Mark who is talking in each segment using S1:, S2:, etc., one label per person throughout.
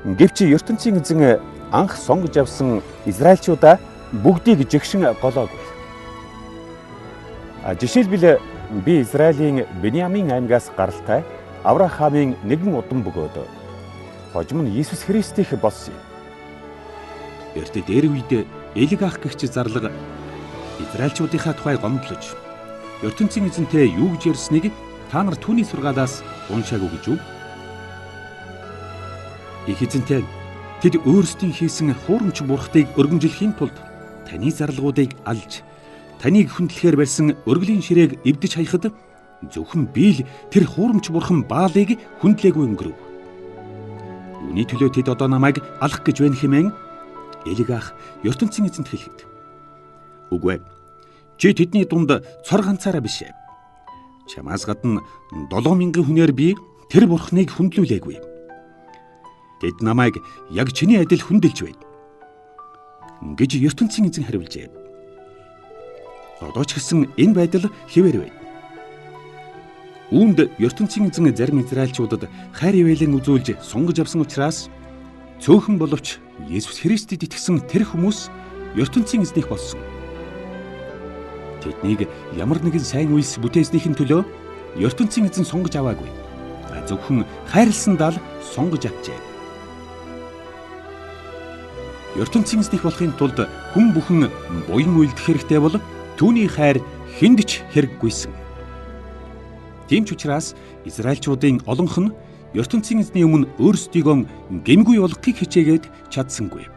S1: Гэвч ертөнцийн эзэн анх сонгож авсан израильчуудаа бүгдийг жигшин голоогүй. Жишээлбэл би Израилийн Беньямин аймгаас гаралтай Авраамийн нэгэн удам бөгөөд хожим нь Иесус Христийнх болсон юм.
S2: Эртээ дээр үед Элиг ах гэгч зарлага израильчуудынхаа тухай гомдлож ертөнцийн эзэнтэй юу гэж ярьсныг та нар түүний сургаалаас уншаагүй гэж үү? Их эзэнтэй, тэд өөрсдийн хийсэн хуурамч бурхтыг өргөмжлөхийн тулд таны зарлагуудыг алж, таныг хүндлэхээр барьсан өргөлийн ширээг эвдэж хаяхад зөвхөн би л тэр хуурамч бурхан Баалыг хүндлээгүй өнгөрөв. Үүний төлөө тэд одоо намайг алах гэж байна хэмээн Элиг ах ертөнцийн эзэнт хэлэхэд, үгүй ээ, чи тэдний дунд цор ганцаараа биш. Чамаас гадна 7000 хүнээр би тэр бурхныг хүндлүүлээгүй. Тэд намайг яг чиний адил хүндэлж байна гэж ертөнцийн эзэн хариулжээ. Одоо ч гэсэн энэ байдал хэвээр байна. Үүнд ертөнцийн эзэн зарим израильчуудад хайр ивэлэн үзүүлж сунгаж авсан учраас цөөхөн боловч Есүс Христэд итгэсэн тэр хүмүүс ертөнцийн эзнийх болсон. Тэднийг ямар нэгэн сайн үйлс бүтээснийхэн төлөө ертөнцийн эзэн сунгаж аваагүй. Зөвхөн хайрлсан дал сунгаж авчээ. Ертөнцийн эзнийх болохын тулд хүн бүхэн буян үйлдэх хэрэгтэй бол түүний хайр хүнд ч хэрэггүйсэн. Тийм ч учраас израильчуудын олонх нь ертөнцийн эзний өмнө өөрсдийгөө гэмгүй болгохыг хичээгээд чадсангүй.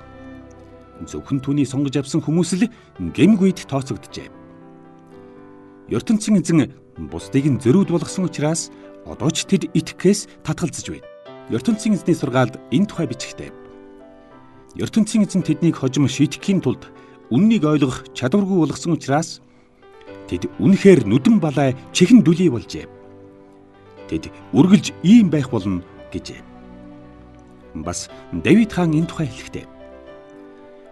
S2: Зөвхөн түүний сонгож авсан хүмүүс л гэмгүйд тооцогджээ. Ертөнцийн эзэн бусдыг нь зөрүүд болгосон учраас одоо ч тэд итгэхээс татгалзаж байна. Ертөнцийн эзний сургаалд энэ тухай бичгтээ. Ертөнцийн эзэн тэднийг хожим шийтгэхийн тулд үннийг ойлгох чадваргүй болгосон учраас тэд үнэхээр нүдэн балай чихэн дүлий болжээ. Тэд үргэлж ийм байх болно гэжээ. Бас Давид хаан энэ тухай хэлэхдээ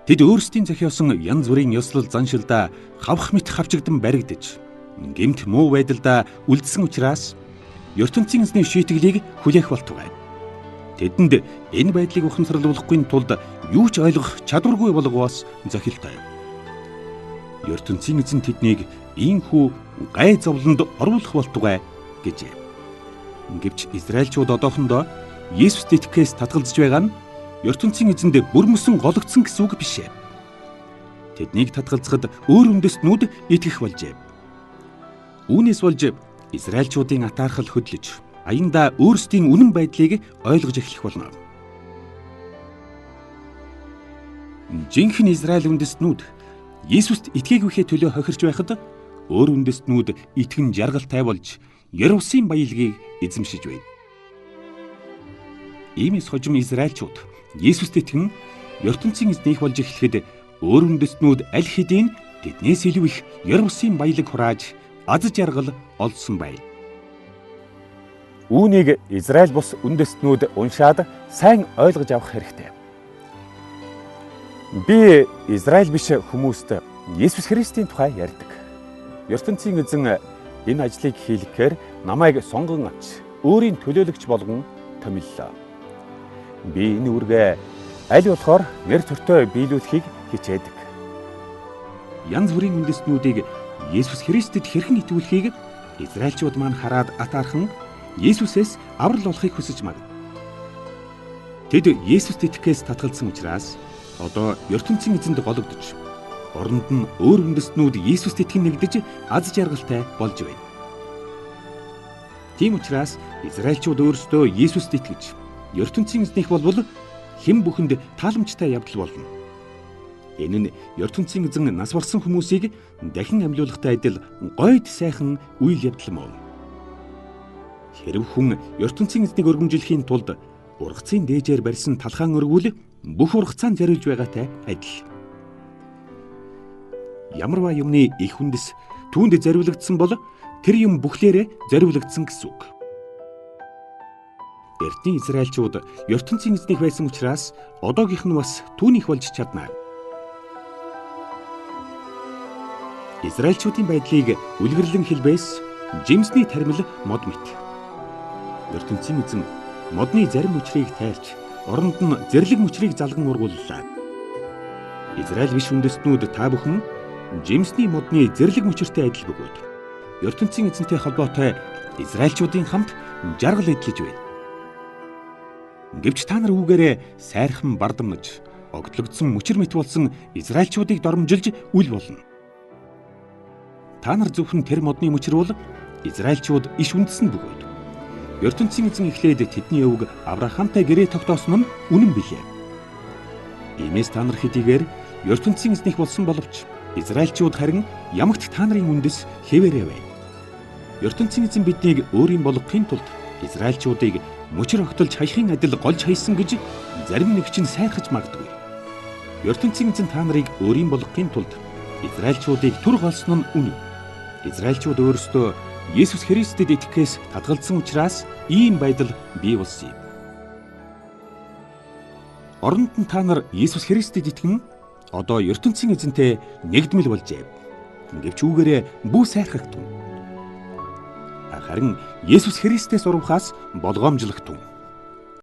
S2: тэд өөрсдийн зохиосон янз бүрийн ёслол заншилдаа хавх мэт хавчэгдан баригдаж гэмт муу байдалдаа үлдсэн учраас ертөнцийн эзний шийтгэлийг хүлээх болтугай. Тэдэнд энэ байдлыг ухамсарлуулахгүй тулд юу ч ойлгох чадваргүй болгоос зохилтой. Ертөнцийн эзэн тэднийг ийхүү гай зовлонд оруулах болтугай гэжээ. Гэвч израильчууд одоохондоо Есүст итгэхээс татгалзаж байгаа нь ертөнцийн эзэнд бүрмөсөн гологдсон гэсэн үг биш ээ. Тэднийг татгалзахад өөр үндэстнүүд итгэх болжээ. Үүнээс болж израильчуудын атаархал хөдлөж аяндаа өөрсдийн үнэн байдлыг ойлгож эхлэх болно. Жинхэнэ Израиль үндэстнүүд Есүст итгээгүйхээ төлөө хохирч байхад өөр үндэстнүүд итгэн жаргалтай болж Ерүсийн баялагийг эзэмшиж байна. Иймээс хожим израильчууд Есүст итгэн ертөнцийн эзнийх болж эхлэхэд өөр үндэстнүүд аль хэдийн тэднээс илүү их Ерүсийн баялаг хурааж аз жаргал олсон байв.
S1: Үүнийг Израиль бус үндэстнүүд уншаад сайн ойлгож авах хэрэгтэй. Би Израиль биш хүмүүст Есүс Христийн тухай ярьдаг. Ертөнцийн эзэн энэ ажлыг хийлгэхээр намайг сонгон авч өөрийн төлөөлөгч болгон томиллоо. Би энэ үүргээ аль болохоор нэр төртөө биелүүлэхийг хичээдэг.
S2: Янз бүрийн үндэстнүүдийг Есүс Христэд хэрхэн итгүүлэхийг израильчууд маань хараад атаархан Есүсээс аврал олохыг хүсэж магад. Тэд Есүст итгэхээс татгалзсан учраас одоо ертөнцийн эзэнд гологдож, оронд нь өөр үндэстнүүд Есүст итгэн нэгдэж аз жаргалтай болж байна. Тийм учраас израильчууд өөрсдөө Есүст итгэж ертөнцийн эзнийх болбол хэн бүхэнд тааламжтай явдал болно. Энэ нь ертөнцийн эзэн нас барсан хүмүүсийг дахин амьлуулахтай адил гойд сайхан үйл явдал мөн. Хэрв хүн ертөнцийн эзнийг өргөмжлөхийн тулд ургацын дээжээр барьсан талхаан өргүүл бүх ургацаанд зориулж байгаатай адил. Ямарваа юмны их үндэс түүнд зориулагдсан бол тэр юм бүхлээрээ зориулагдсан гэсэн үг. Эртний израильчууд ертөнцийн эзнийх байсан учраас одоогийнх нь бас түүнийх болж чадна. Израильчуудын байдлыг үлгэрлэн хэлбээс жимсний тармил мод мэт. Ертөнцийн эзэн модны зарим мөчрийг тайрч Оронд нь зэрлэг мөчрийг залган ургууллаа. Израиль биш үндэстнүүд та бүхэн жимсний модны зэрлэг мөчөртэй адил бөгөөд ертөнцийн эзэнтэй холбоотой Израильчуудын хамт жаргал эдлэж байна. Гэвч та нар үүгээрээ сайрхан бардамнаж, огтлогдсон мөчөр мэт болсон Израильчуудыг доромжилж үл болно. Та нар зөвхөн тэр модны мөчөр бол Израильчууд иш үндэсэн бөгөөд ертөнцийн эзэн эхлээд тэдний өвөг Авраамтай гэрээ тогтоосон нь үнэн билээ. Иймээс та нар хэдийгээр ертөнцийн эзнийх болсон боловч Израильчууд харин ямагт та нарын үндэс хэвээрээ байна. ертөнцийн эзэн биднийг өөрийн болгохын тулд Израильчуудыг мөчөр огтолж хаяхын адил голж хаясан гэж зарим нэг чинь сайрхаж магадгүй. ертөнцийн эзэн та нарыг өөрийн болгохын тулд Израильчуудыг түр голсон нь үнэн. Израильчууд өөрсдөө Есүс Христэд итгэхээс татгалзсан учраас ийм байдал бий болсон юм. Оронд нь та нар Есүс Христэд итгэн одоо ертөнцийн эзэнтэй нэгдмэл болжээ. Гэвч үүгээрээ бүү сайрхагтун. Харин Есүс Христээс урвахаас болгоомжлогтун.